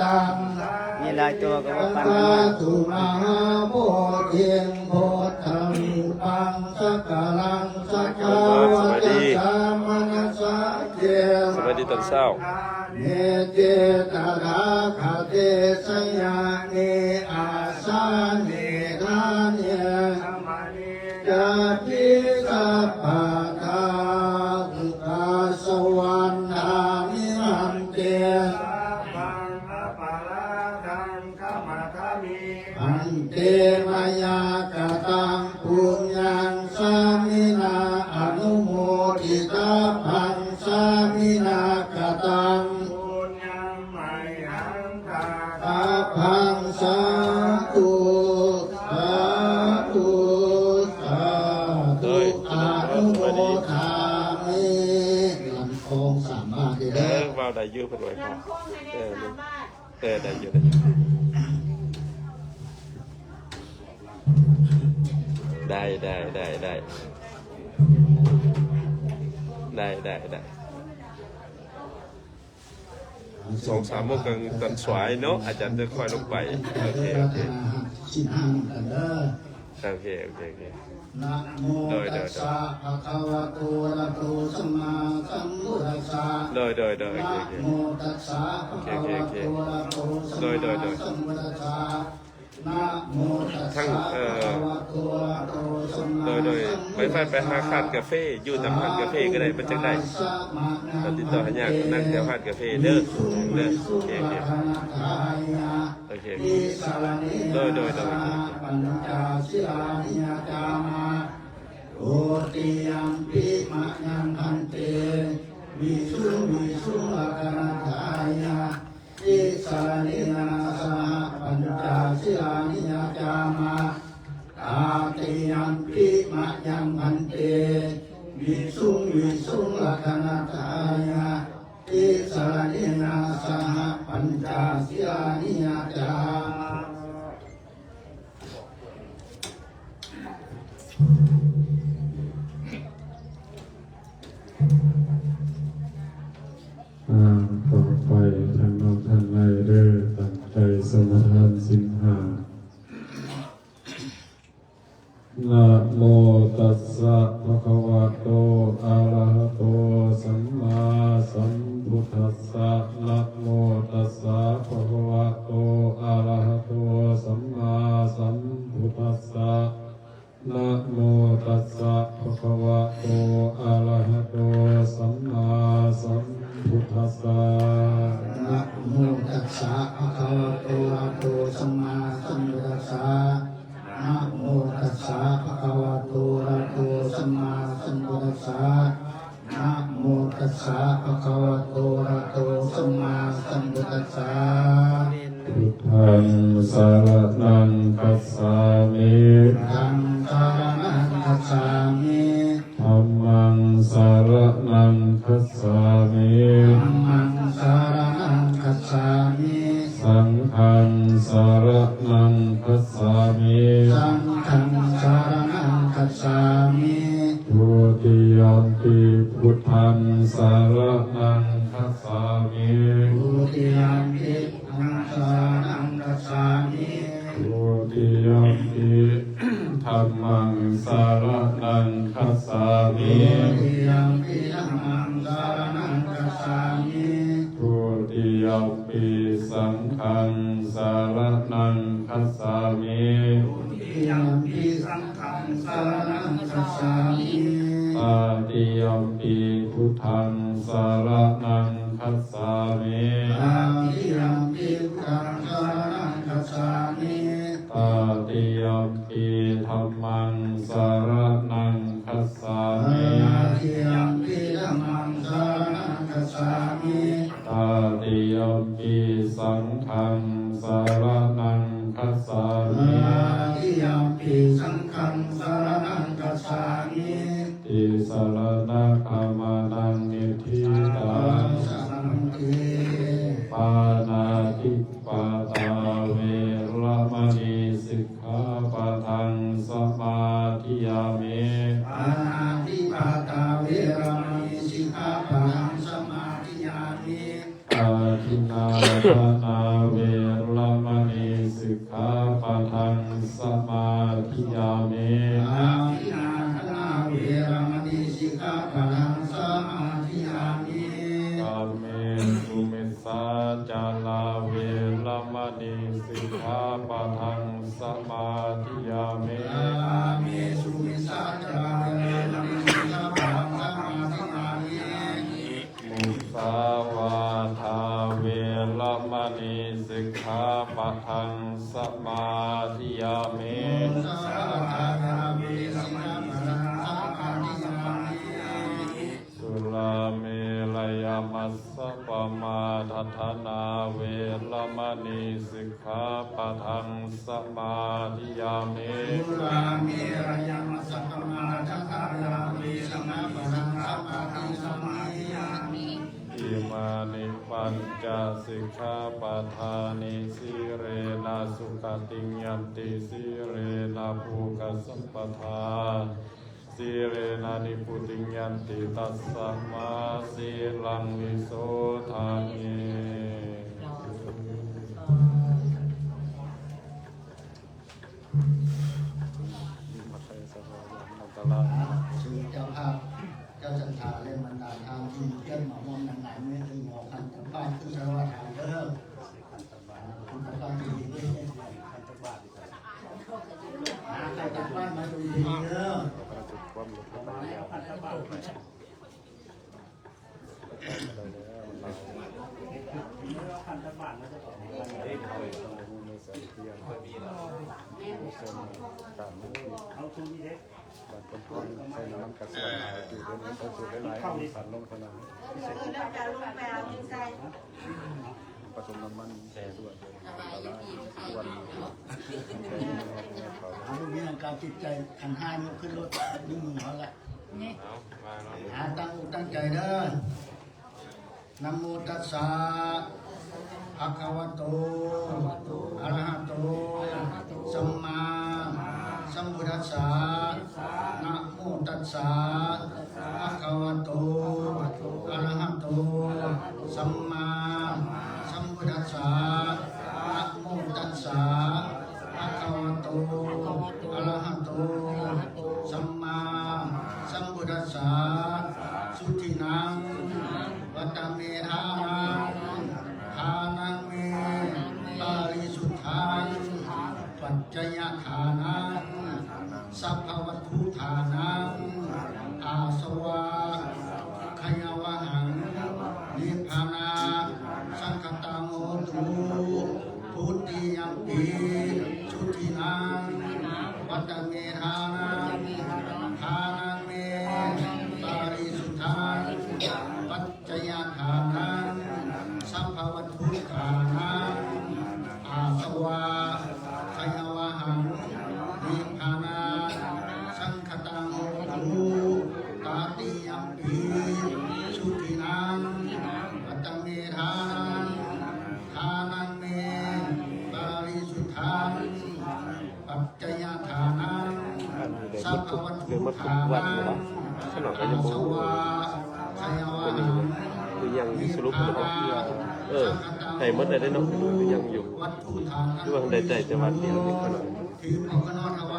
ຕັງ ມີຫຼາຍຕົວກໍບໍ່ປານນັ້ນ ສາທຸ ມະຫາໂພທິງ ພຸດທະຮູປັງ ສັກກາລັງ ສັກກາວະ ສະບາຍດີ ຕັດສະ ມະນັດສະ ເຈ ສະບາຍດີຕອນເຊົ້າ ເນ ເຈ ຕະຖາຄະເຕ ສະຍານິ ອາສານິ ຖາເນ ສະມະເນ ຈາຕິ ສັບພະທາ ອຸກາສະວັນ ທາມິ ພັນເຕ ສະພັງ ອະປະລາທັງ ຂະມະທາມິ ພັນເຕ ມະຍາກະຕັງ ປຸນຍັງ ສາມິນາ ອະນຸໂມທິຕາພັງ ສາມິນາກະຕັງ ປຸນຍັງ ມະຍະ ສາພັງ ສາທຸ ສາທຸ ສາທຸ ອະນຸໂມທາມິ ລຳໂພງສາມບາດເດີ ເອີ ເວົ້າໄດ້ຢູ່ ເພິ່ນໄວ້ພະ ເອີ ເອີ ໄດ້ຢູ່ ໄດ້ຢູ່ ໄດ້ ໄດ້ ໄດ້ ໄດ້ ໄດ້ ໄດ້ ໄດ້ ສອງສາມໂມງກາງຕອນສວາຍເນາະ ອາຈານຈະຄ່ອຍລົງໄປ ໂອເຄ ໂອເຄ ສິນຫ້ານຳກັນເດີ ໂອເຄ ໂອເຄ ໂອເຄ ນະໂມ ໂດຍ ໂດຍ ຕັດສະ ໂດຍ ພະຄະວະໂຕ ອະລະຫະໂຕ ສຳມາສຳພຸດທັດສະ ໂດຍ ໂດຍ ໂດຍ ໂອເຄ ໂອເຄ ນະໂມ ຕັດສະ ໂອເຄ ພະຄະວະໂຕ ໂອເຄ ອະລະຫະໂຕ ໂດຍ ໂດຍ ໂດຍ ສຳມາສຳພຸດທັດສະ ນະໂມ ຕັດສະ ທັງ ເອີ ພະຄະວະໂຕ ອະລະຫະໂຕ ສຳມາ ໂດຍ ໂດຍ ສຳພຸດທັດສະ ໄປ ໄປ ໄປຫາຮ້ານກາເຟ ຢູ່ຕາມຮ້ານກາເຟກໍໄດ້ ມັນຈັ່ງໄດ້ ຕິດຕໍ່ຫາຍາກ ນັ່ງແຖວຮ້ານກາເຟເດີ ເດີ ໂອເຄ ໂອເຄ ໂອເຄ ໂດຍ ໂດຍ ໂດຍ ສະຫະ ປັນຈະສີລານິ ຍາຈາມະ ທຸຕິຍຳປິ ມະຍັງ ພັນເຕ ວິສຸງ ວິສຸງ ລັກຂະນະທາຍະ ຕິສະລະເນນະ ສະຫະ ປັນຈະສີລານິ ຍາຈາມະ ຕະຕິຍຳປິ ມະຍັງ ພັນເຕ ວິສຸງ ວິສຸງ ລັກຂະນະທາຍະ ຕິສະລະເນນະ ສະຫະ ປັນຈະສີລານິ ຍາຈາມະ ອ່າ ຕໍ່ໄປທາງນອກທາງໃນເດີ ຕັ້ງໃຈສະມາທານສິນຫ້າ. ນະໂມຕັດສະ ພະຄະວະໂຕ ອະລະຫະໂຕ ສຳມາສຳພຸດທັດສະ ນະໂມຕັດສະ ພະຄະວະໂຕ ອະລະຫະໂຕ ສຳມາສຳພຸດທັດສະ ນະໂມຕັດສະ ພະຄະວະໂຕ ອະລະຫະໂຕ ສຳມາສຳພຸດທັດສະ ນະໂມຕັດສະ ພະຄະວະໂຕ ອະລະຫະໂຕ ສຳມາສຳພຸດທັດສະ ນະໂມຕັດສະ ພະຄະວະໂຕ ອະລະຫະໂຕ ສຳມາສຳພຸດທັດສະ ນະໂມຕັດສະ ພະຄະວະໂຕ ອະລະຫະໂຕ ສຳມາສຳພຸດທັດສະ ພຸດທັງສະລະນັງຄັດສາມິ ພຸດທັງສະລະນັງຄັດສາມິ ທຳມັງສະລະນັງຄັດສາມິ ທຳມັງສະລະນັງຄັດສາມິ ສັງຄັງສະລະນັງຄັດສາມິ ສັງຄັງສະລະນັງຄັດສາມິ ທຸຕິຍຳປິ ພຸດທັງສະລະນັງຄັດສາມິ ທຸຕິຍຳປິ ທັງສະລະນັງຄັດສາມິ ທຸຕິຍຳປິ ທຳມັງສະລະນັງຄັດສາມິ ທຸຕິຍຳປິ ທຳມັງສະລະນັງຄັດສາມິ ທຸຕິຍຳປິ ສັງຄັງສະລະນັງຄັດສາມິ ທຸຕິຍຳປິ ສັງຄັງສະລະນັງຄັດສາມິ ຕະຕິຍຳປິ ພຸດທັງສະລະນັງຄັດສາມິ ຕະຕິຍຳປິ ພຸດທັງສະລະນັງຄັດສາມິ ຕະຕິຍຳປິ ທຳມັງສະລະນັງຄັດສາມິ ຕະຕິຍຳປິ ທຳມັງສະລະນັງຄັດສາມິ ຕະຕິຍຳປິ ສັງຄັງສະລະນັງຄັດສາມິ ຕະຕິຍຳປິ ສັງຄັງສະລະນັງຄັດສາມິ ຕິສະລະນະກຳມະນັງ ນິດຖິຕັງ ສະມາທິ ປານາຕິປາຕາ ເວລະມະນີ ສິກຂາປະທັງ ສະມາທິຍາມິ ປານາຕິປາຕາ ເວລະມະນີ ສິກຂາປະທັງ ສະມາທິຍາມິ ອາທິນນາ ທະນາເວລະມະນີ ສິກຂາປະທັງສະມາທິຍາມິ. ອາທິນນາທານາເວລະມະນີ ສິກຂາປະທັງສະມາທິຍາມິ. ກາເມສຸມິດສາຈາລາເວລະມະນີ ສິກຂາປະທັງສະມາທິຍາມິ. ກາເມສຸມິດສາຈາລາເວລະມະນີ ສິກຂາປະທັງສະມາທິຍາມິ. ມຸສາວາທາເວລະມະນີ ສິກຂາປະທັງສະມາທິຍາມິ. ມຸສາວາທາເວລະມະນີ ສິກຂາປະທັງສະມາທິຍາມິ. ສຸລາເມລະຍະມັດສະປະມາທັດຖານາເວລະມະນີ ສິກຂາປະທັງສະມາທິຍາມິ. ສຸລາເມລະຍະມັດສະປະມາທັດຖານາເວລະມະນີ ສິກຂາປະທັງສະມາທິຍາມິ. ອິມານິປັນຈະສິກຂາປະທານິ ສີເລນະສຸຂະຕິງຍັນຕິ ສີເລນະໂພກະສັມປະທາ ສີເລນະນິບພຸຕິງຍັນຕິ ຕັດສະມາສີລັງວິໂສທາມິ. ເຊີນເຈົ້າພາບ ເຈົ້າສັດທາ ແລະ ບັນດາທ່ານທີ່ເກີດມາຮ່ວມໃນງານນີ້ ເຖິງຫໍຂັນຕະບາດຄືສະຫຼອດທາງເດີ. ຂັນຕະບາດ ຂັນຕະບາດ ມາດູດີເດີ. ເອົາ ບໍ່ມີຫຍັງ ການຈິດໃຈ ຂັນຫ້າຍົກຂຶ້ນໂລດ ດຶງມືເຮົາລະ ນີ້ ເອົາ ມາເນາະ ຫາຕັ້ງອົກຕັ້ງໃຈເດີ. ນະໂມຕັດສະ ພະຄະວະໂຕ ອະລະຫະໂຕ ສຳມາສຳພຸດທັດສະ. ນະໂມຕັດສະ ພະຄະວະໂຕ ອະລະຫະໂຕ ສຳມາສຳພຸດທັດສະ. ນະໂມຕັດສະ ພະຄະວະໂຕ ອະລະຫະໂຕ ສຳມາສຳພຸດທັດສະ. ສຸທິນັງ ວັດຕະເມທານັງ ທານັງເມ ປະລິສຸດທັງ ປັດຈະຍະທານັງ ສັບພະວັດຖຸທານັງ ອາສະວະ ຂະຍາວະຫັງ ນິບພານາ ສັງຄະຕັງ ໂຫຕຸ ທຸຕິຍຳປີ ສຸທິນັງ ວັດຕະເມທານັງ ທານັງເມ ປະລິສຸດທັງ ປັດຈະຍະທານັງ ສັບພະວັດຖຸທານັງ ອາສະວະ ຂະຍາວະຫັງ ນິບພານາ ສັງຄະຕັງ ໂຫຕຸ ຕະຕິຍຳປີ ສຸທິນັງ ວັດຕະເມທານັງ ທານັງເມ ປະລິສຸດທັງ ປັດຈະຍະທານັງ ສັບພະວັດຖຸທານັງ ອາສະວະ ຂະຍາວະຫັງ ຄືຍັງຢູ່ ສະຫຼຸບແລ້ວບໍ່? ເອີ ໃຫ້ໝົດແລ້ວເດ້ເນາະ ຄືຍັງຢູ່ ຄືວ່າໄດ້ ໄດ້ແຕ່ວັດດຽວນີ້ຂະໜາດ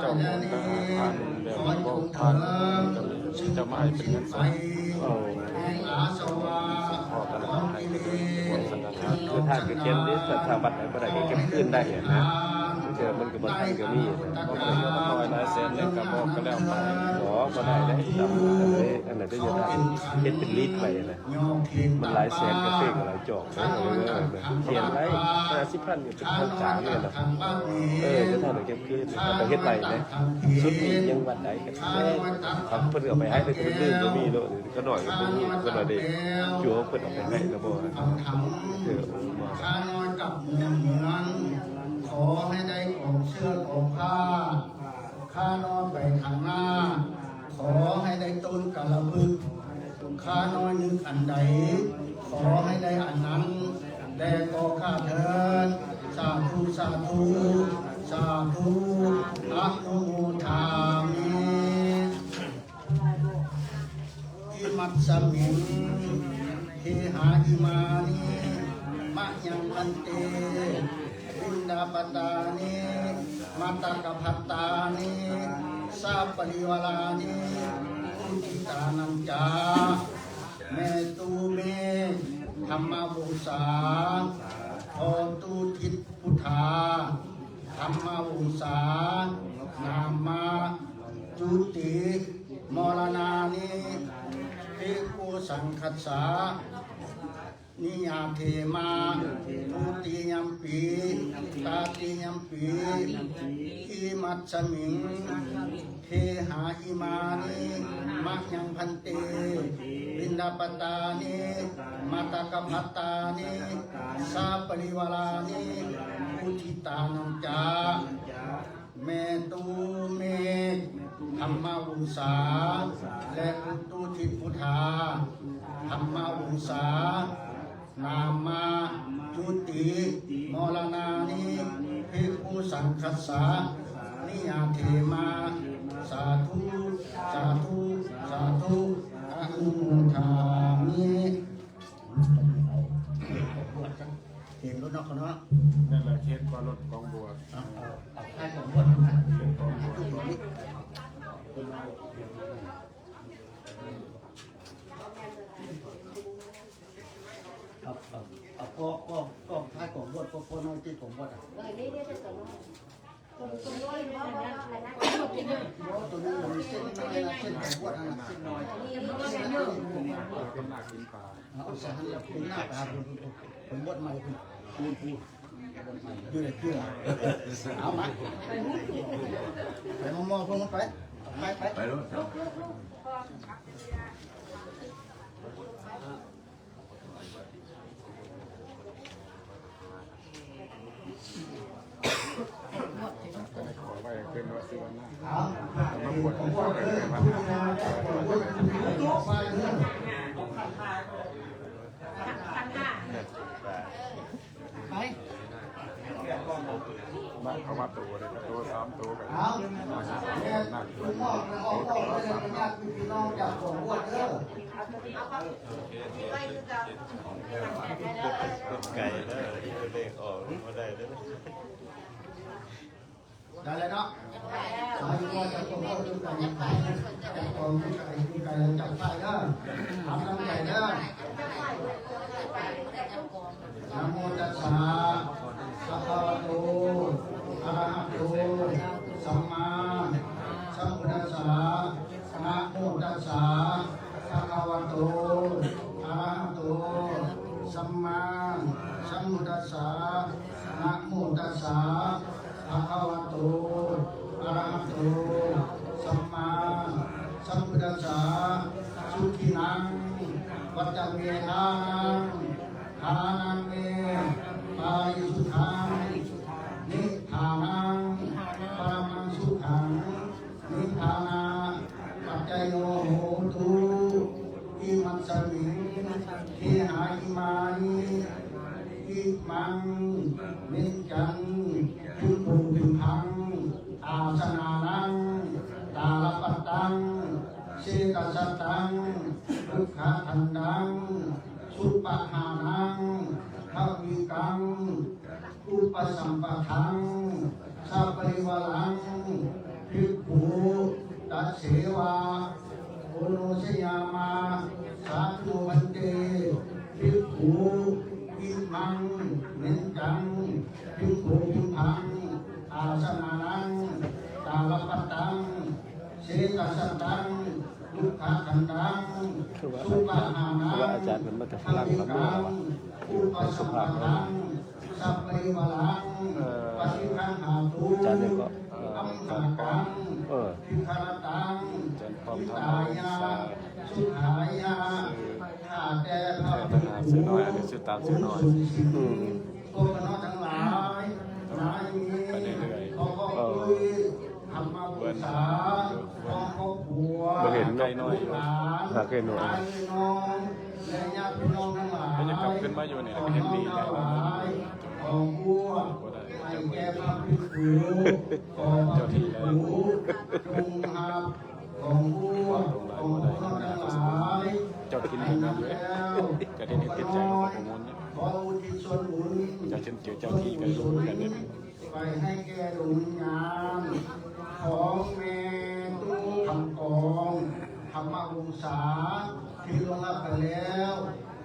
ເຈົ້າ ເຈົ້າມາໃຫ້ເປັນເງິນສົດ ເອີ ຄືທ່ານກໍເກັບເດ້ ຖ້າ ຖ້າວັດໃດບໍ່ໄດ້ກໍເກັບຄືນໄດ້ຫັ້ນນະ ເທື່ອມັນກໍບໍ່ທັນກໍມີ ບໍ່ໄດ້ກໍບໍ່ໄດ້ຫຼາຍແສນເລີຍ ກໍບອກກໍແລ້ວໄປ ບໍ່ ບໍ່ໄດ້ເດ້ ອັນນັ້ນເດ້ ເຮັດເປັນລີດໄວ້ນະ ມັນຫຼາຍແສນກໍເປັນຫຼາຍຈອກ ເອີ ຂຽນໄວ້ ຫ້າສິບພັນ ເປັນທາງການເລີຍນະ ເອີ ແຕ່ຖ້າເຮົາເກັບຄືນ ເຮົາເຮັດໄວ້ເດ້ ສຸດນີ້ຍັງວັດໃດກໍໄດ້ ຄັນເພິ່ນເອົາໄປໃຫ້ ເພິ່ນກໍລືມກໍມີໂລດ ຂ້ານ້ອຍກໍບໍ່ຮູ້ ຂ້ານ້ອຍໄດ້ ຢູ່ເພິ່ນເອົາໄປໃຫ້ກໍບໍ່ ເອີ ຂ້ານ້ອຍກັບໝູ່ເມືອງ ຂໍໃຫ້ໄດ້ກອງເສື້ອກອງຜ້າ ຂ້ານ້ອຍໄປຂ້າງໜ້າ ຂໍໃຫ້ໄດ້ຕົ້ນກາລະພຶກ ຂ້ານ້ອຍນຶກອັນໃດ ຂໍໃຫ້ໄດ້ອັນນັ້ນ ແດ່ກໍຂ້າເທີ້ນ ສາທຸ ສາທຸ ສາທຸ ອະນຸໂມທາມິ. ອິມັດສະມິງ ເຄຫາ ອິມານິ ມະ Mayaṃ bhante piṇḍapātāni mattakabhattāni saparivārāni udditānañca me tu me dhammavungsā hontu ti buddhā dhammavungsā nāma juti maraṇāni bhikkhusaṅghassa niyyādema. Dutiyampi tatiyampi imasmiṃ gehaimāni mayaṃ bhante piṇḍapātāni mattakabhattāni saparivārāni udditānañca me tu me dhammavungsā ແລະ hontu ti buddhā dhammavungsā nāma juti maraṇāni bhikkhusaṅghassa niyyādema. Sādhu sādhu sādhu anumodāmi. ເຫັນລົດເນາະ ເນາະ ນັ້ນແຫຼະ ເຫັນວ່າລົດກອງບວດ ເອົາ ເອົາ ເອົາທ້າຍກອງບວດນະ ເຫັນກອງບວດ ເອົາ ເອົາ ເອົາ ເພາະ ເພາະ ເພາະທ້າຍກອງບວດ ເພາະ ເພາະນ້ອງຕິດກອງບວດອະ. ໂອ້ ໂຕນີ້ມັນເສັ້ນນ້ອຍນະ ເສັ້ນຂອງບວດຫັ້ນນະ ເສັ້ນນ້ອຍ ເອົາໃສ່ຫັ້ນແລ້ວ ເປັນໜ້າຕາເພິ່ນ ເພິ່ນບວດໃໝ່ເພິ່ນ ປູນ ປູນ ຢູ່ໃນເຄື່ອງ ເອົາມາ ໄປໝໍໆ ພວກມັນໄປ ໄປ ໄປ ໄປໂລດ. ໄປ ມາເຂົ້າມາໂຕເດ້ ໂຕສາມໂຕກໍ ເອົາ ນັກ ນັກ ໄກເດີ ເລກອອກບໍ່ໄດ້ເດີ. ໄດ້ແລ້ວເນາະ ສາທຸ ຈັບຂອງ ຈັບຂອງ ຈັບຂອງ ຈັບໄປເດີ ທຳນຳໃຈເດີ. Namo tassa bhagavato arahato sammāsambuddhassa. Namo tassa bhagavato arahato sammāsambuddhassa. Namo tassa bhagavato arahato sammāsambuddhassa. Sudinnaṃ vata me ālaṃ, ālaṃ me parisuddhaṃ, nibbānaṃ paramaṃ sukhaṃ, nibbānapaccayo hotu. Imasmiṃ gehaimāni imaṃ neccaṃ bhikkhupiṇḍaṃ āsanānaṃ tālapattaṃ sekasataṃ dukkhakhandhaṃ suppahānaṃ bhavikaṃ upasampadaṃ saparivāraṃ bhikkhū daseva oṇojayāma. Sādhu bhante bhikkhū imaṃ neccaṃ bhikkhupiṇḍaṃ āsanānaṃ tālapattaṃ sekasataṃ dukkhakhandhaṃ suppahānaṃ bhavikaṃ upasampadaṃ saparivāraṃ paṭiggaṇhātu. ອາຈານຫຍັງເກາະ? ເອີ ອຳມະຫາກັງ ເອີ dīgharattaṃ hitāya sukhāya. ຂ້າແຕ່ພະພິກຂຸ ຜູ້ຊົງສິນ ພວກຂ້ານ້ອຍທັງຫຼາຍ ນາຍມີ ຂໍຂອບຄຸນທຳມະບູຊາຂອງຄອບຄົວ ບໍ່ເຫັນເນາະ ລູກຫຼານ ຫາກເຫັນເນາະ ພີ່ນ້ອງ ແລະ ຍາດພີ່ນ້ອງທັງຫຼາຍ ເພິ່ນຈະກັບຂຶ້ນມາຢູ່ນີ້ແຫຼະ ກໍເຫັນດີແລ້ວ ຂອງບວດໃຫ້ແກ່ພະພິກຂຸ ຂໍພະພິກຂຸ ຈົ່ງຮັບຂອງບວດຂອງພວກເຮົາທັງຫຼາຍ ເຈົ້າກິນເອົາເດີ ກະໄດ້ຕິດໃຈ ບໍ່ມ່ວນ ຂໍອຸທິດສ່ວນບຸນ ກຸສົນໄປໃຫ້ແກ່ດວງວິນຍານຂອງແມ່ຕູ້ຄຳກອງ ທຳມະວົງສາ ທີ່ລ່ວງລັບໄປແລ້ວ.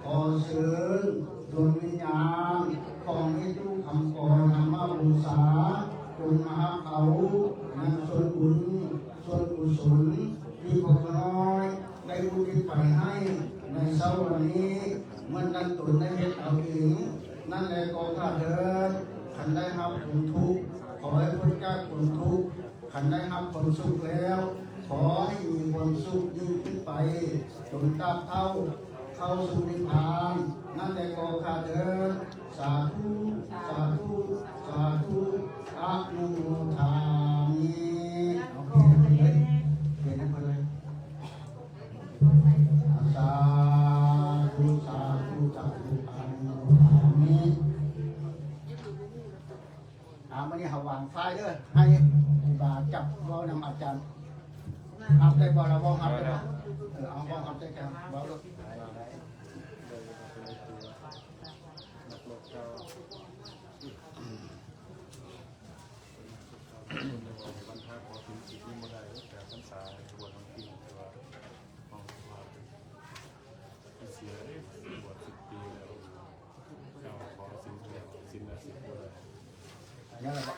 ຂໍເຊີນດວງວິນຍານຂອງແມ່ຕູ້ຄຳກອງ ທຳມະວົງສາ ຈົ່ງມາຮັບເອົານຳສ່ວນບຸນ ສ່ວນກຸສົນ ທີ່ພວກຂ້ານ້ອຍໄດ້ອຸທິດໄປໃຫ້ໃນເຊົ້າວັນນີ້ ເໝືອນດັ່ງຕົນໄດ້ເຮັດເອົາເອງນັ້ນແລ ກໍຂ້າເທີນ. ຄັນໄດ້ຮັບຄວາມທຸກ ຂໍໃຫ້ພົ້ນຈາກຄວາມທຸກ, ຄັນໄດ້ຮັບຄວາມສຸກແລ້ວ ຂໍໃຫ້ມີຄວາມສຸກຍິ່ງຂຶ້ນໄປ ຈົນຕາບເທົ່າເຂົ້າສູ່ນິບພານນັ້ນແລ ກໍຂ້າເທີນ. ສາທຸ ສາທຸ ສາທຸ ອະນຸໂມທາມິ. ເອົາ ປ່ຽນໃຫ້ເພິ່ນເລີຍ ປ່ຽນໃຫ້ເພິ່ນເລີຍ. ສາທຸ ສາທຸ ສາທຸ ອະນຸໂມທາມິ. ອ່າ ມື້ນີ້ເຮົາວາງໄຟເດີ ໃຫ້ຄູບາຈັບເວົ້ານຳອາຈານ. ຮັບໄດ້ບໍ່ລະ? ເວົ້າຮັບໄດ້ບໍ່? ເອີ ເອົາ ເວົ້າຮັບໄດ້ ເວົ້າໂລດ. ນັກລົບເກົ່າ ວັນທາຂໍສິນສິບນີ້ບໍ່ໄດ້ ແປດພັນສາ ບວດວັນທີ ແຕ່ວ່າຫ້ອງສະພາເສຍເດ້ ບວດສິບປີແລ້ວ ເຈົ້າຂໍສິນແປດ ສິນລະສິບບໍ່ໄດ້. ຍັງລະບໍ່?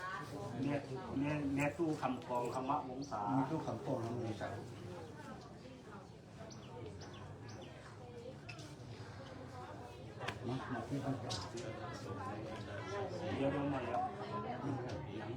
ແມ່ ແມ່ຕູ້ຄຳກອງ ທຳມະວົງສາ ແມ່ຕູ້ຄຳກອງ ທຳມະວົງສາ. ມາ ມາທີ່ເຮົາ ດຽວລົງມາແລ້ວ ຍັງ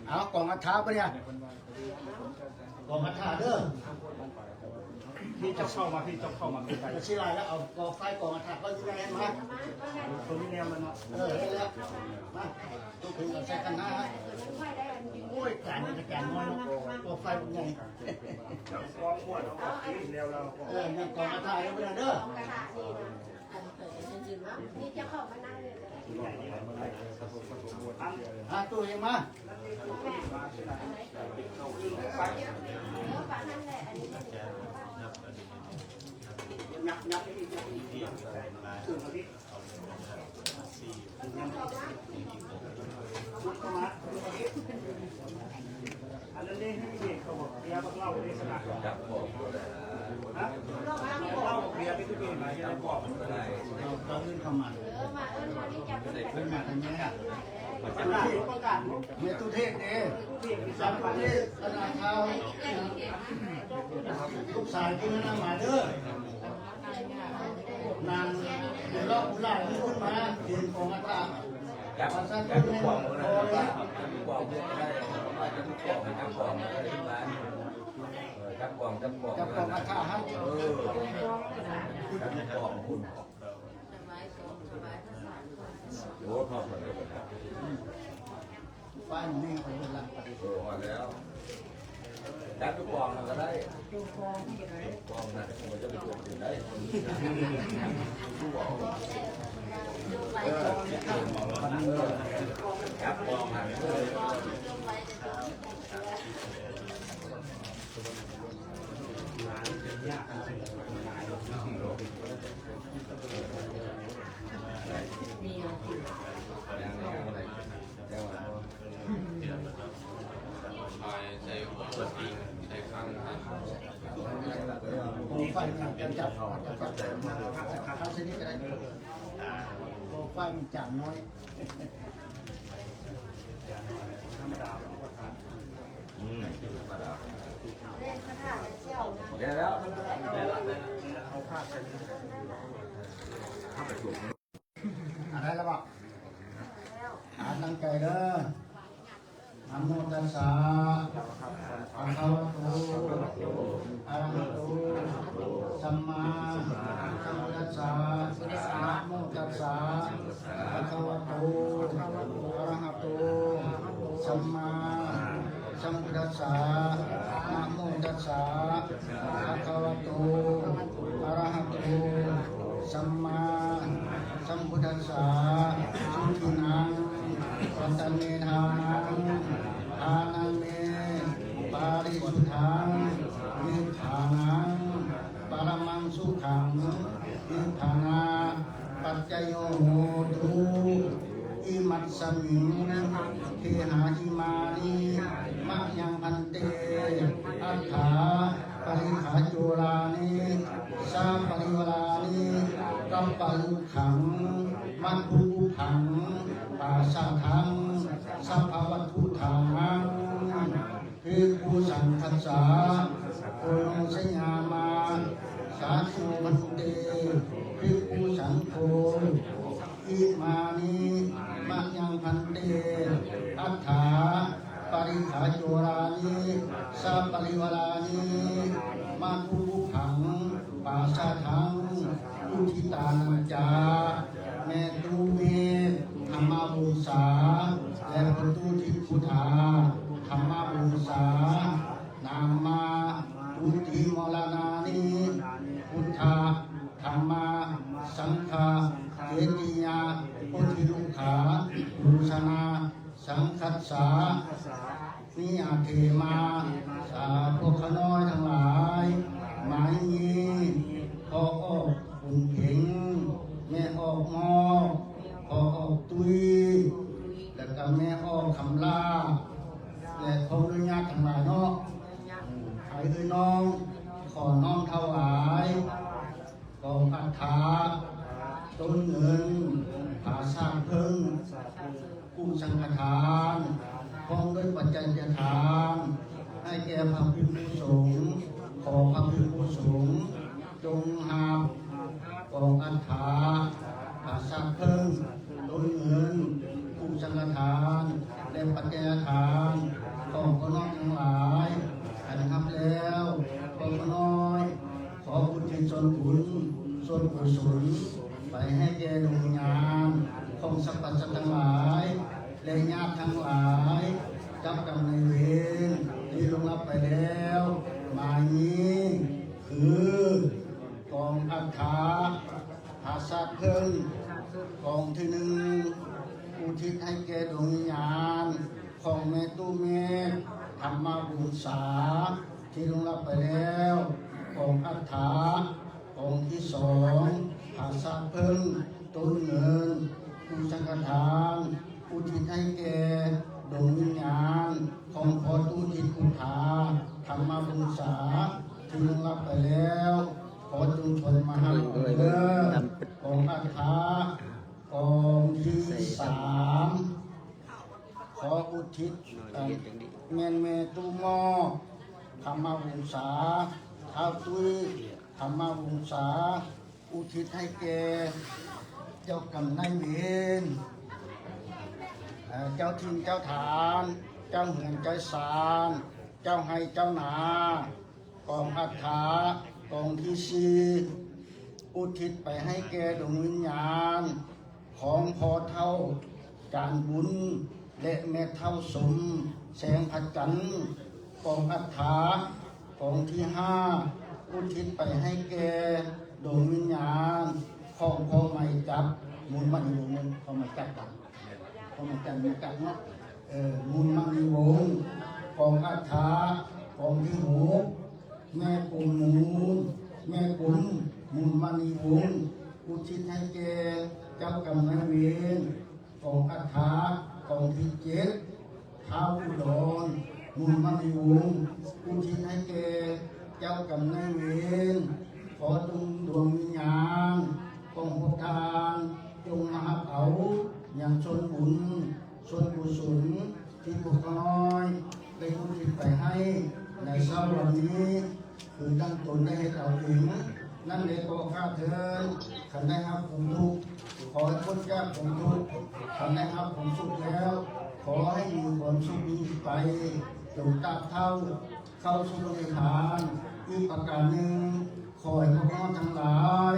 ເອົາ ກອງອັດຖະບາດນີ້ ກອງອັດຖະເດີ. ພີ່ເຈົ້າເຂົ້າມາ ພີ່ເຈົ້າເຂົ້າມາໃກ້ໆ ຊິຫຼາຍແລ້ວ. ເອົາກອງໄຟ ກອງອັດຖະ ເຂົາຊິໄດ້ມາ ເຂົາມີແນວມັນເນາະ. ເອີ ເຮັດແລ້ວ ມາ ຕົກເຖິງເອົາໃສ່ຂັນຫ້າ. ໂອ້ຍ ຈານນີ້ກະຈານນ້ອຍເນາະ ກອງໄຟບັກໃຫຍ່. ກອງອວດເອົາເອົາກິນແລ້ວລາວ. ເອີ ຍັງກອງອັດຖະຢູ່ເດີ. ນີ້ເຈົ້າຂອງມານັ່ງເລີຍ ຫາຕູ້ເອງມາ. ອັນນັ້ນເດ້ ເຂົາບອກເບຍບັກເຫຼົ້າເດ້ ເຫຼົ້າເບຍເປັນຕົວເອງມາເຮັດໃຫ້ບອກ ເອົາເອົາເງິນເຂົ້າມາ ເອີ ມາເອີ້ນມານີ້ ຈັບເງິນມາທາງນີ້ ປະກາດ ແມ່ຕູ້ເທດເດ້ ສາມປະເທດ ຄະນະຂ່າວ ລູກຊາຍເພິ່ນນຳມາເດີ. ນາງເປັນລອກຜູ້ຫຼາຍຂຶ້ນມາ ເປັນກອງອັດຖະ ຈັບ ຈັບກອງເລີຍ ຈັບກອງເລີຍ ຈັບກອງ ຈັບກອງ ຈັບກອງອັດຖະຫັ້ນ ເອີ ຈັບກອງພຸ້ນ ໂອ້ ພາບມັນເປັນ ໄຟມັນແຫ້ງໄປເບິດລະ ເອີ ຮອດແລ້ວ ຈັບຢູ່ກອງນັ້ນກະໄດ້ ກອງນັ້ນ ມັນຈະໄປຕົກຢູ່ໃດ ເອີ ຈັບກອງນັ້ນ ເອີ. ໄຟມັນຈານນ້ອຍ ທຳມະດາ ອືມ ທຳມະດາ ແລ້ວ ເອົາພາບໃສ່ ອັນໃດລະບໍ່? ອາ ຕັ້ງໃຈເດີ. ນະໂມຕັດສະ ພະຄະວະໂຕ ອະລະຫະໂຕ ສຳມາສຳພຸດທັດສ ສະ ນະໂມຕັດສະ ພະຄະວະໂຕ ອະຣະຫະໂຕ ສຳມາສຳພຸດທັດສະ ນະໂມຕັດສະ ພະຄະວະໂຕ ອະຣະຫະໂຕ ສຳມາສຳພຸດທັດສະ ສຸທິນັງ ປັດຕະເມທານັງ ທານັງເມ ປາລິສຸດທັງ ນິບພານັງ ປະລະມັງສຸຂັງ ນິບພານາປັດຈະໂຍໂຫຕຸ ອິມັດສະມິງ ເຄຫາອິມານິ ມະຍັງພັນເຕ ອັດຖາປະລິຂາໂຈລານິ ສາປະລິວາລານິ ກັບປະລຸຂັງ ມະຄຸກຸພັງ ປາສາທັງ ສັບພະວັດຖຸທານັງ ພິກຂຸສັງຄັດສາ ໂອໂນຊະຍາມາ ສາທຸພັນເຕ ພິກຂຸສັງໂຄ ອິມານິ ມະຍັງພັນເຕ ອັດຖາປະລິຂາໂຈລານິ ສາປະລິວາລານິ ມະຄຸກຸພັງ ປາສາທັງ ອຸທິຕານັນຈາ ແມ່ຕູ້ເມ ທຳມະວົງສາ ແລະ ປະຕູທິດພຸດທາ ທຳມະວົງສາ ນາມະຕຸຕິມະລະນານິ ພຸດທະ ທຳມະ ສັງຄະ ເຈຕິຍາ ໂພທິລຸຂາ ປູຊະນາ ສັງຄັດສາ ນິຍາເທມາ ສາພວກຂ້ານ້ອຍທັງຫຼາຍ ໝາຍມີ ພໍ່ອອກບຸນເພັງ ແມ່ອອກມອກ ພໍ່ອອກຕຸ້ຍ ແລ້ວກໍແມ່ອອກຄຳລາ ແລະ ຄອບຄົວຍາດທັງຫຼາຍເນາະ ໃຫ້ເອື້ອຍນ້ອງ ຂໍນ້ອມຖວາຍ ກອງອັດຖະ ຕົ້ນເງິນ ຜາສາກເຜິ້ງ ກຸສັງຄະທານ ພ້ອມດ້ວຍປັດໄຈທານ ໃຫ້ແກ່ພະພິກຂຸສົງ ຂໍພະພິກຂຸສົງ ຈົ່ງຮັບ ກອງອັດຖະ ຜາສາກເຜິ້ງ ຕົ້ນເງິນ ກຸສັງຄະທານ ແລະ ປັດໄຈທານ ຂອງພໍ່ນ້ອຍທັງຫຼາຍ ຄັນຮັບແລ້ວ ພໍ່ນ້ອຍ ຂໍອຸທິດສ່ວນບຸນ ສ່ວນກຸສົນ ໄປໃຫ້ແກ່ດວງວິນຍານ ຂອງສັບພະສັດທັງຫຼາຍ ແລະ ຍາດທັງຫຼາຍ ເຈົ້າກຳນາຍເວນ ທີ່ລ່ວງລັບໄປແລ້ວ ໝາຍນີ້ ຄື ກອງອັດຖະ ຜາສາກເຜິ້ງ ກອງທີໜຶ່ງ ອຸທິດໃຫ້ແກ່ດວງວິນຍານ ຂອງແມ່ຕູ້ເມກ ທຳມະວົງສາ ທີ່ລ່ວງລັບໄປແລ້ວ ກອງອັດຖະ ກອງທີສອງ ຜາສາກເຜິ້ງ ຕົ້ນເງິນ ກຸສັງຄະທານ ອຸທິດໃຫ້ແກ່ດວງວິນຍານ ຂອງພໍ່ຕູ້ທິດພຸດທາ ທຳມະວົງສາ ທີ່ລ່ວງລັບໄປແລ້ວ ຂໍຈົ່ງຊົນມາຮັບເອົາເດີ ກອງອັດຖະ ກອງທີສາມ ຂໍອຸທິດ ແມ່ນແມ່ຕູ້ມອກ ທຳມະວົງສາ ທ້າວຕຸ້ຍ ທຳມະວົງສາ ອຸທິດໃຫ້ແກ່ເຈົ້າກຳນາຍເວນ ເອີ ເຈົ້າຖິ່ນເຈົ້າຖານ ເຈົ້າເຮືອນເຈົ້າຊານ ເຈົ້າໄຮ່ເຈົ້ານາ ກອງອັດຖະ ກອງທີສີ່ ອຸທິດໄປໃຫ້ແກ່ດວງວິນຍານ ຂອງພໍ່ເຖົ້າ ຈານບຸນ ແລະ ແມ່ເຖົ້າສົມ ແສງພະຈັນ ກອງອັດຖະ ກອງທີຫ້າ ອຸທິດໄປໃຫ້ແກ່ດວງວິນຍານ ຂອງພໍ່ໄມຈັບ ມູນມະນີວົງ ພໍ່ໄມຈັບ ພໍ່ໄມຈັບ ໄມຈັບເນາະ ເອີ ມູນມະນີວົງ ກອງອັດຖະ ກອງທີຫົກ ແມ່ກົມມູນ ແມ່ກົມມູນມະນີວົງ ອຸທິດໃຫ້ແກ່ເຈົ້າກຳນາຍເວນ ກອງອັດຖະ ກອງທີເຈັດ ທ້າວອຸດອນ ມູນມະນີວົງ ອຸທິດໃຫ້ແກ່ເຈົ້າກຳນາຍເວນ ຂໍຈົ່ງດວງວິນຍານຂອງພວກທ່ານ ຈົ່ງມາຮັບເອົາຫຍັງສ່ວນບຸນ ສ່ວນກຸສົນ ທີ່ພວກຂ້ານ້ອຍໄດ້ອຸທິດໄປໃຫ້ໃນເຊົ້າວັນນີ້ ຄືດັ່ງຕົນໄດ້ເຮັດເອົາເອງນັ້ນແລ ກໍຂ້າເທີນ ຄັນໄດ້ຮັບຄວາມທຸກ ຂໍໃຫ້ພົ້ນຈາກຄວາມທຸກ ຄັນໄດ້ຮັບຄວາມສຸກແລ້ວ ຂໍໃຫ້ມີຄວາມສຸກນີ້ໄປ ຈົນຕາບເທົ່າ ເຂົ້າສູ່ນິພານ. ອີກປະການໜຶ່ງ ຂໍໃຫ້ພວກເຮົາທັງຫຼາຍ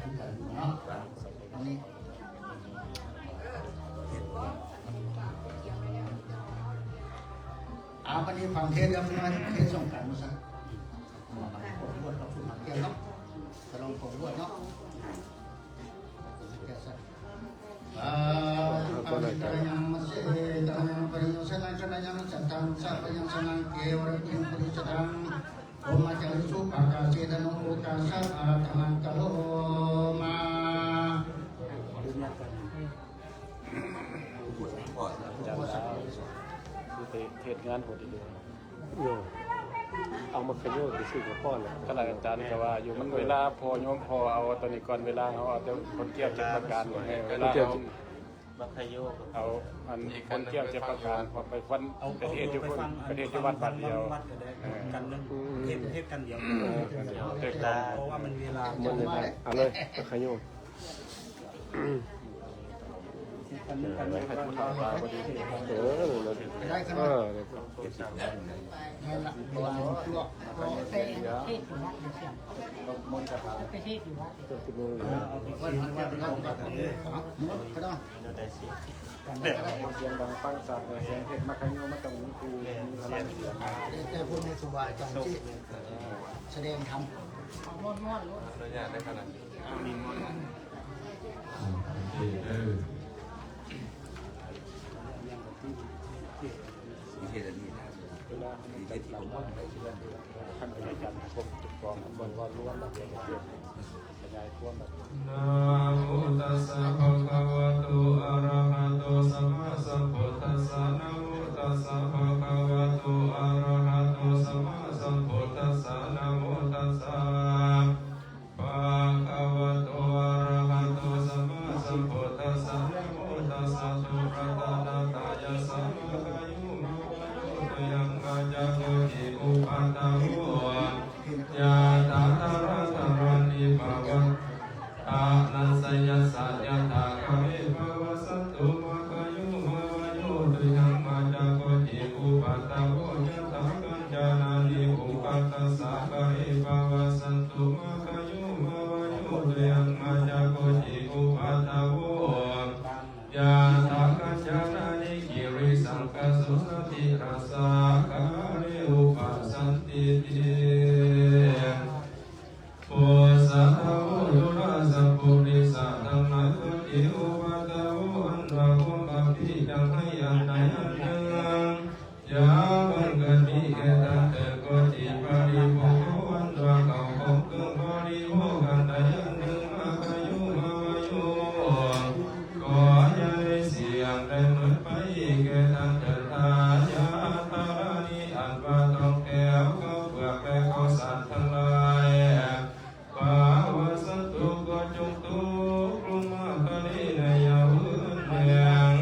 ຄືກັນເນາະ ອັນນີ້ ອ່າ ບັດນີ້ຟັງເທດແລ້ວ ມາເທດສອງກັນຊະ ເນາະ ປະກອບບວດກັບຜູ້ມາກ່ຽວເນາະ ສະຫຼອງປະກອບບວດເນາະ ເຈົ້າຊະ ອາ ປະວິຕະຍັງ ມະເສຕະຍັງ ປະລິໂຍຊະນະ ຊະນະຍັງ ສັດທັງ ສະພະຍັງ ຊະນະ ເກວະລະຕິງ ປະລິສະທັງ ໂອມາຈາລິສຸ ປະກາເສທະໂນ ໂອກາສະ ອາລັດຖະນັງ ກະໂລມາ. ຄືໄປເທດງານພຸ້ນອີກເດ້ ໂຍ ເອົາມາຂະໂຍດໄປຊື້ກັບພໍ່ແຫຼະ ຂະໜາດອາຈານກໍວ່າຢູ່ ມັນເວລາພໍ່ໂຍມພໍ່ເອົາຕອນນີ້ກ່ອນ ເວລາເຮົາເອົາແຕ່ຄົນແກ້ວເຈັດປະການ ເວລາເຮົາ ມັກຂະໂຍກ ເອົາອັນຄົນແກ້ວເຈັດປະການ ເອົາໄປຟັນ ເອົາ ໄປເທດຢູ່ພຸ້ນ ໄປເທດຢູ່ວັດບາດດຽວ ວັດກໍໄດ້ ເອີ ກັນເລື່ອງ ອືມ ເຮັດ ເຮັດກັນດຽວ ເອີ ກັນດຽວ ເພາະວ່າມັນເວລາ ມັນເວລາ ເອົາເລີຍ ມັກຂະໂຍກ ເອີ ໄດ້ຂະໜາດ ເອີ ນັ້ນລະ ເພາະວ່າມັນ ໄປເທດຢູ່ວັດ ໄປເທດຢູ່ວັດ ເອີ ເອົາໄປເທດຢູ່ວັດ ແຕ່ເອົາສຽງດັງຟັງຊັດ ແຕ່ສຽງເທດມັກຂະໂຍກ ມັນຕ້ອງມີຜູ້ມີພະລັງສຽງ ແຕ່ຜູ້ມີຄູບາອາຈານຊິສະແດງທຳ ອະນຸຍາດໄດ້ຂະໜາດ ເອີ ເທດອັນນີ້ນະ ເວລາມັນຈັບລຳ ຄັນເປັນອາຈານ ປະກົບກອງ ບ່ອນເວົ້າລວມ ແລ້ວກໍຂະຫຍາຍຄວາມແບບ ນະໂມຕັດສະ ພະຄະວະໂຕ ອະລະຫະໂຕ ສຳມາສຳພຸດທັດສະ ນະໂມຕັດສະ ພະຄະວະໂຕ ອະລະຫະໂຕ ສຳມາສຳພຸດທັດສະ ນະໂມຕັດສະ ພະຄະວະໂຕ ອະລະຫະໂຕ ສຳມາສຳພຸດທັດສະ ນະໂມຕັດສະ ທຸລັດຕະນະຕາຍະ ສະ ມາຄາຍຸ ມາວາໂຍ ຕຸຍັງ ມາຈາໂກຕິ ອຸປັດຖະໂວ ຍະຖາທາລະທາລານິ ປະວັດຕະນັນສະ ຍະສະ ຍະຖາຄາເມ ປະວັດສັນຕຸ ມາຄາຍຸ ມາວາໂຍ ຕຸຍັງ ມາຈາໂກຕິ ອຸປັດຖະໂວ ຍະຖາກັນຈານານິ ອຸປະຖາສາຄາເມ ປະວັດສັນຕຸ ມາຄາຍຸ ມາວາໂຍ ຕຸຍັງ ມາຈາໂກຕິ ອຸປັດຖະໂວ ຍະຖາກັນຈານານິ ກິລິສັງກະໂສນະທິລະສາຄາເມ ອຸປະສັນຕິຕິ ໂພຊະທະໂວ ຈຸລາສັບປຸລິສະທັງຫຼາຍ ໂກຕິອຸປັດຖະໂວ ອັນວ່າຄວາມບັກພີຈັ່ງໃຫ້ອັນໃດອັນໜຶ່ງ ຢ່າບັງເກີດມີແກ່ທ່ານເທີ້ນ ໂກຕິປະລິໂພໂຄ ອັນວ່າເຂົ້າຂອງເຄື່ອງບໍລິໂພກອັນໃດອັນໜຶ່ງ ມາຄາຍຸ ມາວາໂຍ ຂໍຢ່າໄດ້ເສຍຫາຍໄດ້ໝົດໄປແກ່ທ່ານເທີ້ນ ທາຍາທາລານິ ອັນວ່າທອງແກ້ວ ເຂົ້າເປືອກ ແລະ ເຂົ້າສານທັງຫຼາຍ ພາວະສັນຕຸ ກໍຈົ່ງຕົກລົງມາພາຍໃນຍາມເຮືອນແຫ່ງ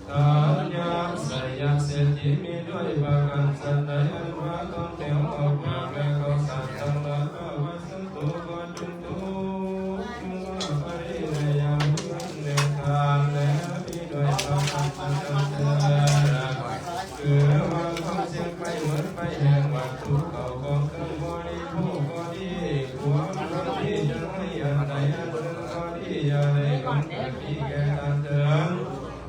ທານຍາໄສຍະເສດຖີ ມີດ້ວຍປະການສັນໃດ ອັນວ່າທອງແກ້ວ ເຂົ້າເປືອກ ແລະ ເຂົ້າສານທັງຫຼາຍ ພາວະສັນຕຸ ກໍຈົ່ງຕົກລົງມາພາຍໃນຍາມເຮືອນແຫ່ງທ່ານ ແລະ ມີດ້ວຍປະການສັນໃດເທີ້ນ ຄືວ່າຄວາມເສຍຫາຍໄປໝົດໄປແຫ່ງວັດຖຸເຂົ້າຂອງເຄື່ອງບໍລິໂພກກໍດີ ຄວາມບາງທີ່ຈະໃຫ້ອັນໃດອັນໜຶ່ງກໍດີ ຢ່າໄດ້ບັງເກີດມີແກ່ທ່ານເທີ້ນ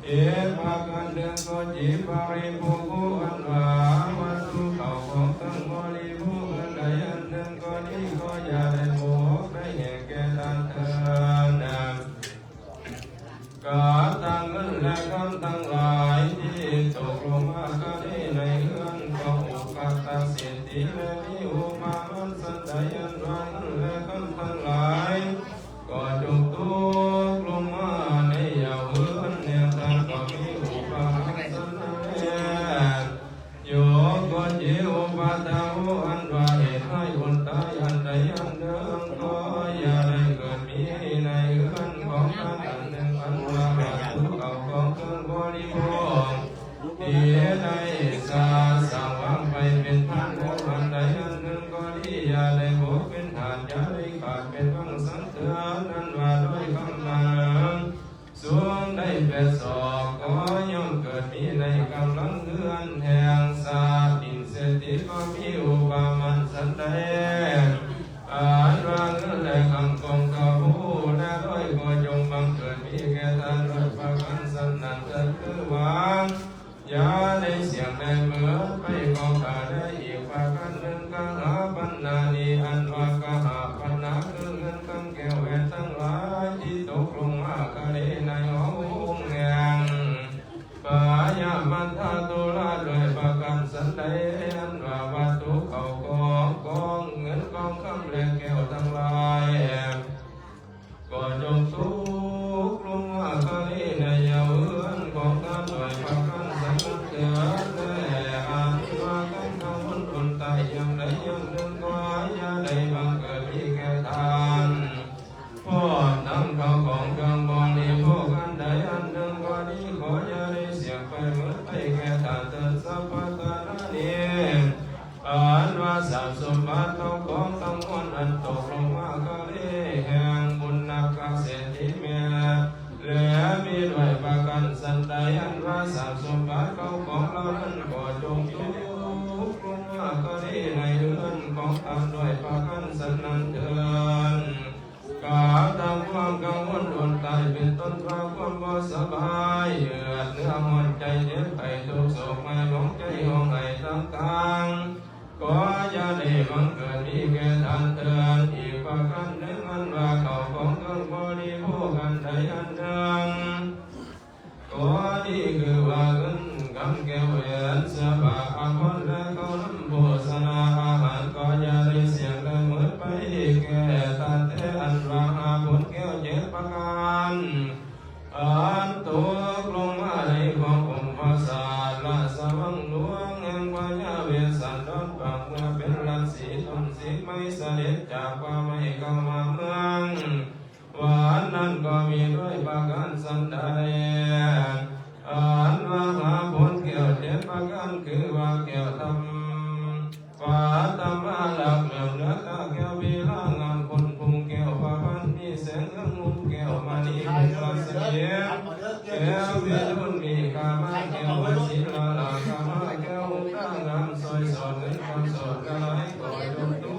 ອີກປະການໜຶ່ງກໍດີ ປະລິໂພໂຄ ອັນວ່າວັດຖຸເຂົ້າຂອງເຄື່ອງບໍລິໂພກອັນໃດອັນໜຶ່ງກໍດີ ກໍຢ່າໄດ້ໝົກໄດ້ແຫ້ງແກ່ທ່ານເທີ້ນ ກະທັງເງິນ ແລະ ຄຳທັງຫຼາຍທີ່ຕົກລົງມາຄາເນໃນເຮືອນຂອງອຸປັດຖ ແລະ ທ່ານທັງຫຼາຍ ກໍຈົ່ງຕົກລົງມາໃນເຫຍົາເຮືອນແຫ່ງທ່ານ ກໍມີອຸປາທານສັນນັ້ນແລ ໂຍ ໂກ ເຈ ອຸປາທາໂຫ ອັນວ່າເຫດໃຫ້ອົນຕາຍອັນໃດອັນໜຶ່ງ ກໍຢ່າໄດ້ເກີດມີໃນເຮືອນຂອງທ່ານອັນໜຶ່ງ ອັນວ່າວັດຖຸເຂົ້າຂອງເຄື່ອງບໍລິໂພກ ທີ່ໄດ້ສະສ້າງວາງໄວ້ເປັນທານໂພກອັນໃດອັນໜຶ່ງກໍດີ ຢ່າໄດ້ບົກເປັນທາດ ຢ່າໄດ້ຂາດເປັນວັງສັງເທື່ອ ນັ້ນວ່າດ້ວຍຄຳໝາງ ສູງໄດ້ແປດສອກ ກໍຍ່ອມເກີດມີໃນກຳລັງເຮືອນແຫ່ງຊາດດິນເສດຖີ ກໍມີອຸປະມານສັນໃດ ອັນວ່າເງິນແລະຄຳກອງເຂົ້າ ແລະລອຍ ກໍຈົ່ງບັງເກີດມີແກ່ທ່ານດ້ວຍປະການສັນນັ້ນເທີນ ຄືວ່າ ຢ່າໄດ້ສ່ຽງໄດ້ເມີນໄປຂອງຂ້າແລະ ອີກປະການໜຶ່ງ ຄະຫາພັນນານີ ອັນວ່າຄະຫາພັນນາ ຄືເງິນຄຳແກ້ວແຫວນທັງຫຼາຍ ທີ່ຕົກລົງມາຄະເລໃນຫ້ອງແຫ່ງພະຍາມັນທະຕຸລາ ດ້ວຍປະການສັນໃດ ອັນວ່າວັດຖຸເຂົ້າຂອງ ຂອງເງິນຂອງຄຳແລະແກ້ວທັງຫຼາຍ ກໍຈົ່ງຕົກລົງມາຄະເລໃນເຫຍົາເຮືອນຂອງທ່ານດ້ວຍປະການສັນນັ້ນເທີນ ແລະ ອັນວ່າການກັງວົນອົນຕາຍຢ່າງໃດຢ່າງໜຶ່ງ ກໍຢ່າໄດ້ບັງເກີດມີແກ່ທ່ານ ພ້ອມທັງເຂົ້າຂອງເຄື່ອງບໍລິໂພກອັນໃດອັນໜຶ່ງກໍດີ ຂໍຢ່າໄດ້ສ່ຽງໄປເໝິດໄປແກ່ທ່ານເທີນ ສັບພະທານານີ ອັນວ່າຊັບສົມບັດເຂົ້າຂອງທັງມວນ ອັນຕົກລົງມາຄະເລແຫ່ງບຸນນະກະເສດຖີແມ່ ແລະ ມີດ້ວຍປະການສັນໃດ ອັນວ່າຊັບສົມບັດເຂົ້າຂອງເຫຼົ່ານັ້ນ ກໍຈົ່ງຕົກລົງມາຄະເລໃນເຮືອນຂອງທ່ານດ້ວຍປະການສັນນັ້ນເທີນ. ກະທຳຄວາມກັງວົນອົນຕາຍ ເປັນຕົ້ນວ່າຄວາມບໍ່ສະບາຍ ເຫືອດເນື້ອຮ້ອນໃຈ ເຈັບໄຂ້ທຸກໂສກໄໝ້ໝອງໃຈ ຮ້ອງໄຫ້ຕ່າງໆ ກໍຢ່າໄດ້ບັງເກີດມີແກ່ທ່ານເທີນ ອີກປະການໜຶ່ງ ອັນວ່າເຂົ້າຂອງເຄື່ອງບໍລິໂພກອັນໃດອັນໜຶ່ງ ກໍດີ ຄືວ່າເງິນຄຳແກ້ວແຫວນ ເສື້ອຜ້າອາພອນ ແລະ ເຂົ້ານຳໂພຊະນາອາຫານ ກໍຢ່າໄດ້ສ່ຽງໄດ້ເໝິດໄປແກ່ທ່ານແທ້ ອັນວ່າຫ້າຜົນແກ້ວເຈັດປະການ ອັນຕົກລົງມາໃນຂອງອົງພະສາດລາຊະວັງຫຼວງ ແຫ່ງພະຍາເວດສັນດອນ ປາກເມືອເປັນລາສີຕົ້ນສີໄມ້ ສະເດັດຈາກປ່າໄມ້ເຂົ້າມາເມືອງ ວັນນັ້ນກໍມີດ້ວຍປະການສັນໃດ ອັນວ່າຫ້າຜົນແກ້ວເຈັດປະການ ຄືວ່າແກ້ວທຳ ປະຕະມາລັກ ເຫຼື້ອມເໜືອຕາແກ້ວພີລາງາມ ພົ້ນພຸ່ງແກ້ວພະພັນ ມີແສງເຮືອງຫຸ້ມແກ້ວມະນີ ພຸງລະສະເຫຍ ແກ້ວວິລຸນມີຄາມາ ແກ້ວໄວສີລະລາຄາມາ ແກ້ວຫຸ້ມນາງາມ ຊອຍສອດເງິນຄຳສອດກະຫຼາຍ ກໍຈົ່ງຕຸ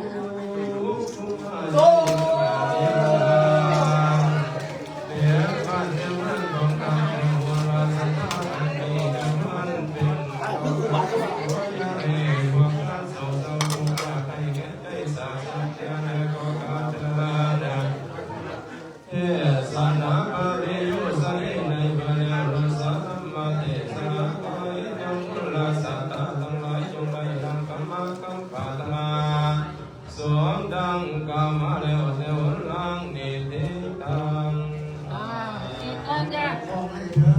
ເທດສະນາປະລິໂຍສະເລ ໃນເມື່ອແລ້ວ ລະສະທຳມະເທດສະນາ ກໍໃຫ້ທັງຄຸນລະສະຕາທັງຫຼາຍ ຈົ່ງໄດ້ດັ່ງຄຳມາຄຳປາດຖະໜາ ສົມດັ່ງກ່າວມາແລ້ວແຕ່ຫົນຫຼັງນີ້ຕິດຕັ້ງ ອ່າ ອີກກ່ອນຈ້າ ຂອງໃຫ້ເດີ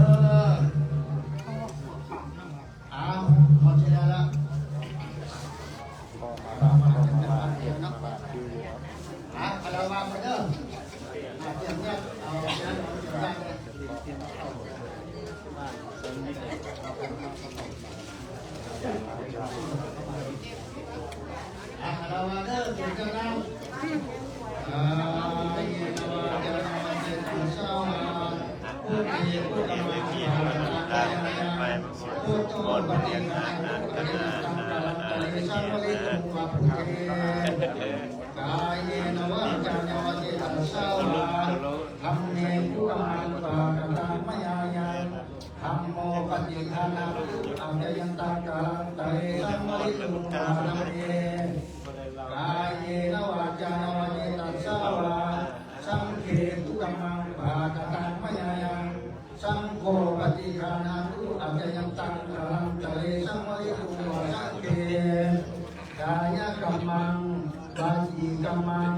ອ້າວ ຂໍເສຍແລ້ວ ປະມານຈັກບາດດຽວເນາະ ອ່າ ຄາລະວະໄປເດີ ອ່າ ຕຽມເງິນ ເອົາເງິນ ເອົາເງິນ ກາເຍນະວາຈາຍະວາເຈຕະສາວາ ທຳເມ ກຸກຳມັງ ປາກະຕັງ ມະຍາຍັງ ທຳໂມ ປະຕິຄານາຕຸ ອາຈະຍັນຕັງ ກາລັນຕະເລ ສັງວະລິຕຸງ ວາລະເມ ກາເຍນະວາຈາຍະວາເຈຕະສາວາ ສັງເຂ ກຸກຳມັງ ປາກະຕັງ ມະຍາຍັງ ສັງໂຄ ປະຕິຄານາຕຸ ອາຈະຍັນຕັງ ກາລັນຕະເລ ສັງວະລິຕຸງ ວາ ສັງເຂ ກາຍະກຳມັງ ວະຈີກຳມັງ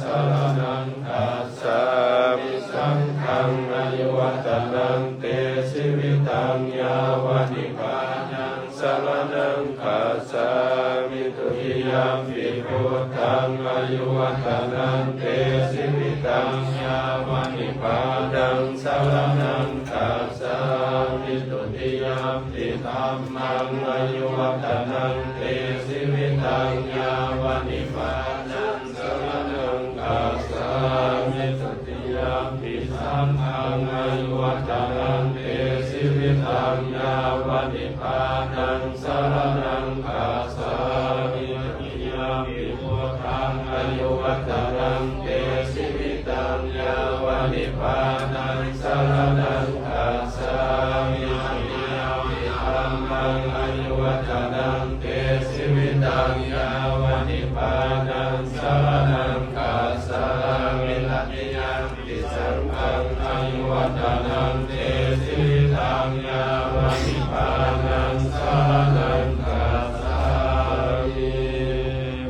ສະລະນັງຄັດສາມິ ສັງຄັງອາຍຸວັດຕະນັງ ເຕ ຊີວິຕັງ ຍາວະນິບພານັງ ສະລະນັງຄັດສາມິ ທຸຕິຍຳປິ ພຸດທັງ ອາຍຸວັດຕະນັງ ເຕ ຊີວິຕັງ ຍາວະນິບພານັງ ສະລະນັງຄັດສາມິ ທຸຕິຍຳປິ ທຳມັງ ອາຍຸວັດຕະນັງ ເຕ ຊີວິຕັງ ຍາວະນິບພານັງ ສະລະນັງຄັດສາມິ ທຸຕິຍຳປິ ສັງຄັງ ອາຍຸວັດຕະນັງ ເຕ ຊີວິຕັງ ຍາວະນິບພານັງ ສະລະນັງຄັດສາມິ ທຸຕິຍຳປິ ພຸດທັງ ອາຍຸວັດຕະນັງ ເຕ ຊີວິຕັງ ຍາວະນິບພານັງ ສະລະນັງຄັດສາມິ ທຸຕິຍຳປິ ທຳມັງ ອາຍຸວັດຕະນັງ ເຕ ຊີວິຕັງ ຍາວະນິບພານັງ ສະລະນັງຄັດສາມິ ຕະຕິຍຳປິ ສັງຄັງ ອາຍຸວັດຕະນັງ ເຕ ຊີວິຕັງ ຍາວະນິບພານັງ ສະລະນັງຄັດສາມິ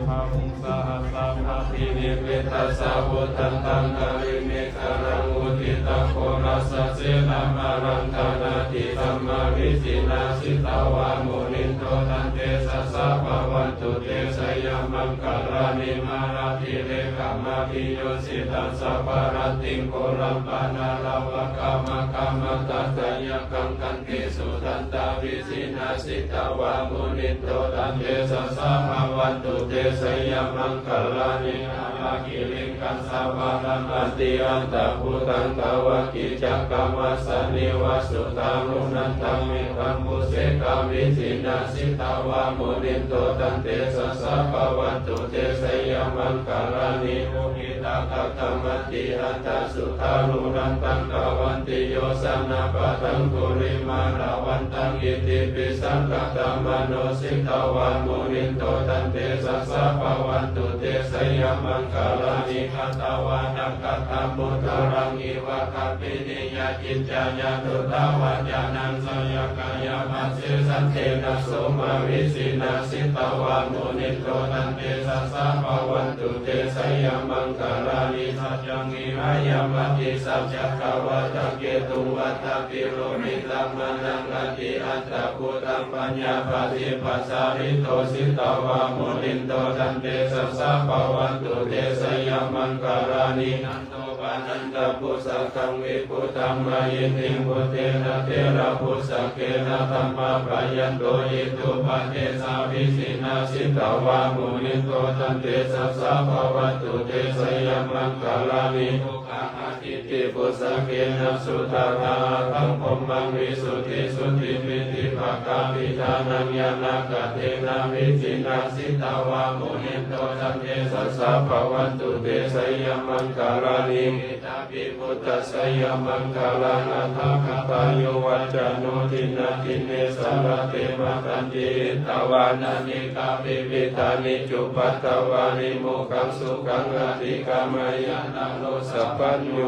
ພະວົງສະຫັດສະມະພິນິບມິດຕະສາວຸດທັນຕັງ ກະລິງເມຂະລັງ ອຸທິດຕະໂຄລະສະເສນະມາລັງ ທະນາທິສັມມະວິສິນາ ສິດຕະວາມຸນິນໂຕ ຕັນເຕຊະສະ ພະວັນຕຸເຕ ໄຊຍະມັງຄະລານິ ມະລາທິເລກະມະພິໂຍສິຕັງ ສະພະລັດຕິງ ໂຄລັມປະນາລະວະກະມະຄາມະຕະທະຍະຄັງ ຕັນເຕສຸທັນຕາວິສິນາ ສິດຕະວາມຸນິນໂຕ ຕັນເຕຊະສະ ພະວັນຕຸເຕ ໄຊຍະມັງຄະລານິ ອາລາກິລິງກັງສະວະລັງ ອະຕິອັນຕະພູຕັງ ຕາວະກິຈັກກະວັດສະນີ ວະສຸທາລຸນັນຕັງ ເມຕະໂມເສກະວິສິນາ ສິດຕະວາມຸນິນໂຕ ຕັນເຕຊະສະ ພະວັນຕຸເຕ ໄຊຍະມັງຄະລານິ ໂອຫິ ຕະກັດຖະມັດຕິອັດຖະສຸທາລຸນັນຕັງ ທະວັນຕິໂຍຊະນະປະທັງ ປຸລິມາລະວັນຕັງ ອິດທິປິສັງຂະຕະມະໂນ ສິດຕະວາມຸນິນໂຕ ຕັນເຕຊະສະ ພະວັນຕຸເຕ ໄຊຍະມັງຄະລານິ ຄະຕະວານະກັດຖະມຸດຕະລັງ ອີວະກັບປິນິຍະກິນຈາຍະ ດຸດຕະວັດຈະນັງ ສະຍະກາຍະມັດ ເສສັນເຕນະໂສມະວິສິນາ ສິດຕະວາມຸນິນໂຕ ຕັນເຕຊະສະ ພະວັນຕຸເຕ ໄຊຍະມັງຄະລານິ ສັດຈັງ ວິຫາຍະມະຕິສັດຈັກກະວັດຕະເກຕຸງ ວັດຕະພິໂລພິຕະມະນັງ ອະຕິອັນຕະພູຕັງ ປັນຍາປະຕິປັດສາລິໂຕ ສິດຕະວາມຸນິນໂຕ ຕັນເຕຊະສະ ພະວັນຕຸເຕ ໄຊຍະມັງຄະລານິ ໂຕປະນັນຕະປຸດສະກັງ ວິພຸດທັງມະຫິດທິງ ພຸດເທນະເຖລະປຸດສະເກນະ ທຳມະພະຍັນໂຕ ອິດທຸປະເດຊາວິສິນາ ສິດຕະວາມຸນິນໂຕ ຕັນເຕຊະສະ ພະວັນຕຸເຕ ໄຊຍະມັງຄະລານິ ທຸກຂະອາທິ ຕິປຸດສະເກນະ ສຸດທາທາຮັງ ພົມມັງ ວິສຸດທິ ສຸດທິ ປິຕິພະກາພິທານັງ ຍານາກະເທນະ ວິສິນາ ສິດຕະວາມຸນິນໂຕ ຕັນເຕຊະສະ ພະວັນຕຸເຕ ໄຊຍະມັງຄະລານິ ຕະປິພຸດທະໄຊຍະມັງຄະລັງ ອະທະກະທາຍຸວັດຈະໂນ ທິນນະທິນເນ ສະລະເຕ ມະຕັນຕິ ຫິຕະວານະເນກາວິວິທານິ ຈຸປັດຕະວານິ ໂມກຄັງສຸຂັງ ອະທິກຳມະຍະ ນະໂຣ ສະປັນໂຍ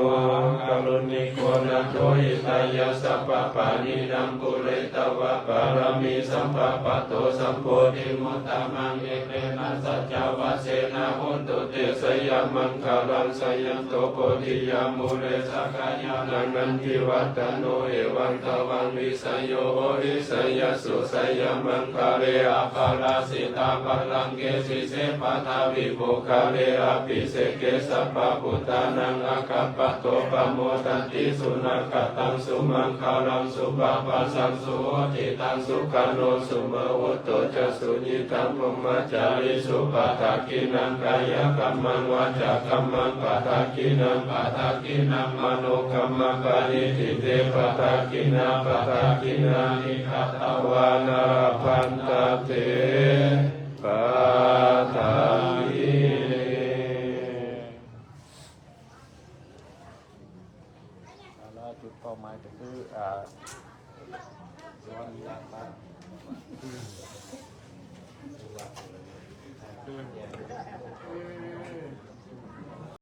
ກະລຸນນິໂກ ນາໂຖ ຫິຕາຍະ ສັບພະປານີນາງ ປູເຣຕະວະ ປາລະມີ ສຳປະປະໂຕ ສຳໂພທິມຸດຕະມັງ ເອເຕນະ ສັດຈະວັດເສນາ ໂຫນຕຸເຕ ໄຊຍະມັງຄະລັງ ຈາຍັນໂຕ ໂພທິຍາ ມູເລ ສັກກະຍານັງ ນັນທິວັດຕະໂນ ເອວັງຕະວັງ ວິສະໂຍ ໂຫຕິ ໄຊຍະສຸ ໄຊຍະມັງຄະເລ ອະປະລາຊິຕາ ບັນລັງເກ ສີເສ ປະທະວິໂມກຄະເລ ອະພິເສເກ ສັບພະພຸດທານັງ ອາກາປະໂຕ ປະໂມທັນຕິ ສຸນາກະຕັງ ສຸມັງຄະລັງ ສຸບາບາສັງ ສຸໂຫຕິຕັງ ສຸຂະໂນ ສຸເມ ໂຫຕຸ ຈະສຸຍິທັງ ພົມມະຈາລີສຸ ປະທັກຂິນັງ ກາຍະກຳມັງ ວາຈາກຳມັງ ປະທັກຂິນັງ ປະທັກຂິນັງ ມະໂນກຳມັງ ປະນິທິເຕ ປະທັກຂິນາ ປະທັກຂິນານິ ຄະຕະວານະ ລະພັນຕະເຕ ປະທັກຂິ ແລ້ວຈຸດເປົ້າໝາຍກໍຄື ອ່າ ອ່າ